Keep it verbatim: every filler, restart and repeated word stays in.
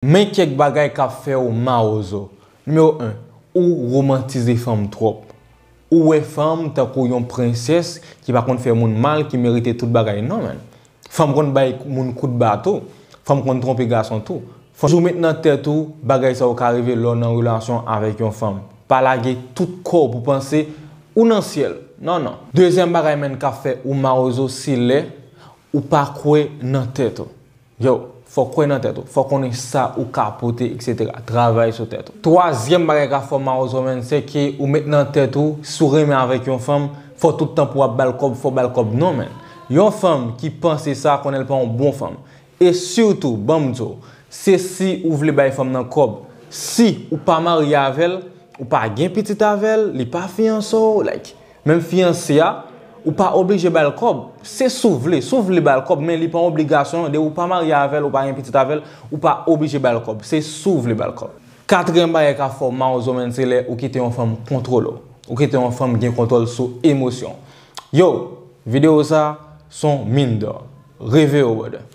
Men kèk bagay k ap fè w mawozo. Nimewo en, ou womantize fanm twòp. Ou wè fanm tankou yon prensès ki pa konn fè moun mal, ki merite tout bagay. Non, man. Fanm konn bay moun kout ba tou. Fanm konn twonpe gason tou. Fò toujou met nan tèt ou, bagay sa yo ka rive lè w nan relasyon avèk yon fanm. Pa lage tout kò w pou panse ou nan syèl. Non, non. Dezyèm bagay, menn, k ap fè ou mawozo, se lè ou pa kwè nan tèt ou. Yo, fò w kwè nan tèt ou. Fò w konnen sa ou ka pote, et cetera. Travay sou tèt ou. Twazyèm bagay k ap fè w mawozo, menn, se ke ou met nan tèt ou, si w renmen avèk yon fanm, fò tout tan pou w ap ba l kòb, fò w ba l kòb. Non, menn. Yon fanm ki panse sa, konnen l pa yon bon fanm. E sitou, ban m di w, se si ou vle bay fanm nan kòb. Si ou pa marye avè l, ou pa gen pitit avè l, li pa fiyanse w, like, menm fiyanse a, ou pa oblije ba l kòb. Se si w vle, si w vle ba l kòb, men li pa yon obligasyon, depi ou pa marye avè l, ou pa gen pitit avè l, ou pa oblije ba l kòb. Se si w vle ba l kòb. Katriyèm bagay k ap fè w mawozo, menn, se lè ou kite yon fanm kontwole w. Ou kite yon fanm gen kontwòl sou emosyon w. Yo, videyo sa, se yon min dò. Reveye w, brother.